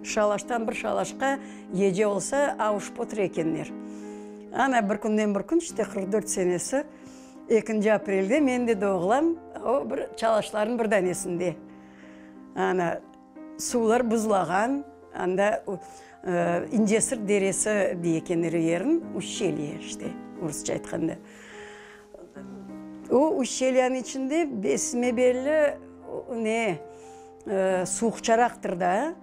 Şalaştan bir şalaşqa gece olsa avuşıp otura ekenler. Ana, bir künden bir kün, işte, 44 senesi, ekinci aprelde men de doğulam, o bir çalaşlarnıñ bir danesinde. Ana, suvlar buzlağan, anda İncesırt deresi dey ekenler o yerin, uşçelye, işte, rusça aytqanda. O uşçelyanıñ içinde besime belli ne, suvuqçaraqtır da.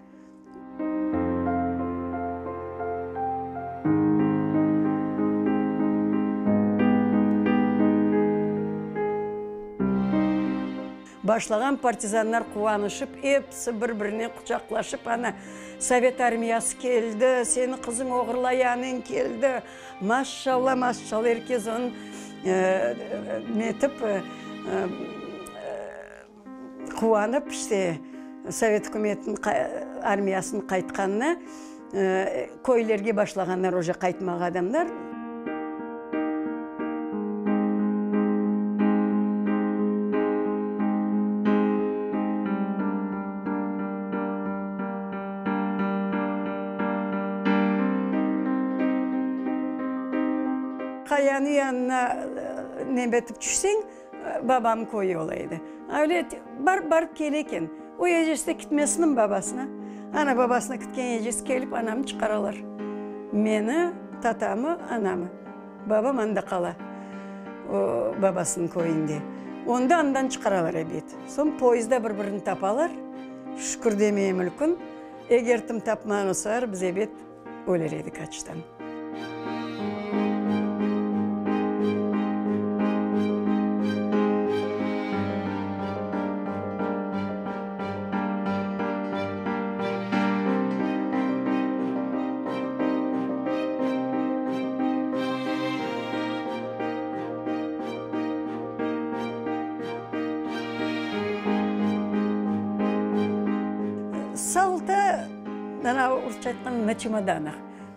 Başlağan partizanlar quvanışıp, episi bir-birinen quçaqlaşıp, ana, Sovet armiyası keldi, seni qızıñ oğurlayanıñ keldi, maşşalla, maşşalla, er kes onı netip, Quvanıp, işte, Sovet ükümetiniñ armiyasınıñ qaytqanına, köylerge başlağanlar uje qaytmağa adamlar. Qayanıñ yanına nebetip tüşseñ, Babam köyü ola edi. Öyle barıp barıp kele eken. O ecesi de kitmesinim babasına. Ana babasına kitken ecesi kelip anamnı çıqaralar. Meni, tatamı, anamı. Babam anda qala. O babasınıñ köyünde. Onı da andan çıqaralar ebet. Soñ poyezdda bir-birini tapalar. Şükür demeye mülkün. Eger tim tapmağan olsalar, biz ebet Öler edik açtan. Salta. Ana, rusça aytqanda, na çemodanah.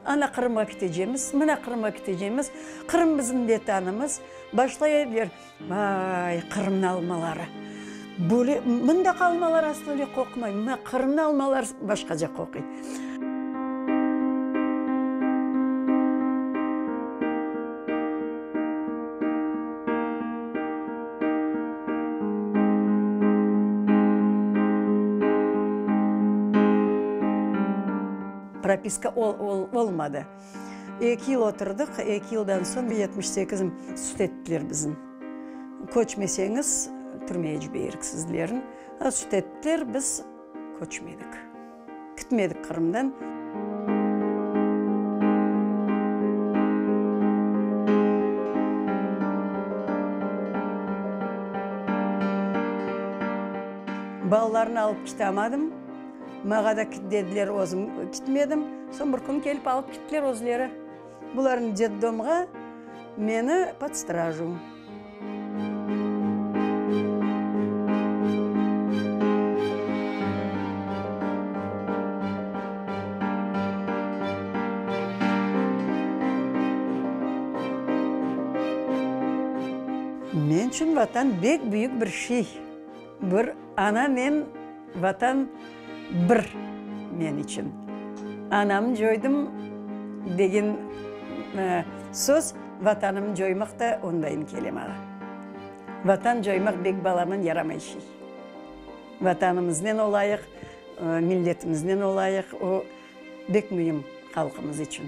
Ana Qırımğa ketecemiz, mına Qırımğa ketecemiz, Qırım bizim Vetanımız. Başlay ediler, vay, Qırımnıñ almaları. Böyle, mındaki almalar aslı öyle qoqmay, mına Qırımnıñ almaları başqaca qoquy. Propiska olmadı. Eki yıl oturdıq, eki yıldan soñ, 78 sud ettiler bizni. Köçmeseñiz, türmeye ciberik sizlerni. Sud ettiler, biz köçmedik. Kitmedik Qırımdan. Balalarnı alıp kitamadım. Mağa da kit dediler, özüm kitmedim. Soñ bir kün kelip alıp kittiler özleri. Bularnı detdomğa, meni pod straju. Men içün Vatan bek büyük bir şey. Bir ananen Vatan bir men içün. Anamnı coydım degen söz Vatanımnı coymaq da ondayın kele maña. Vatan coymaq bek balamın yaramay şey. Vatanımıznen olayıq, milletimiznen olayıq, o bek müim halqımız içün.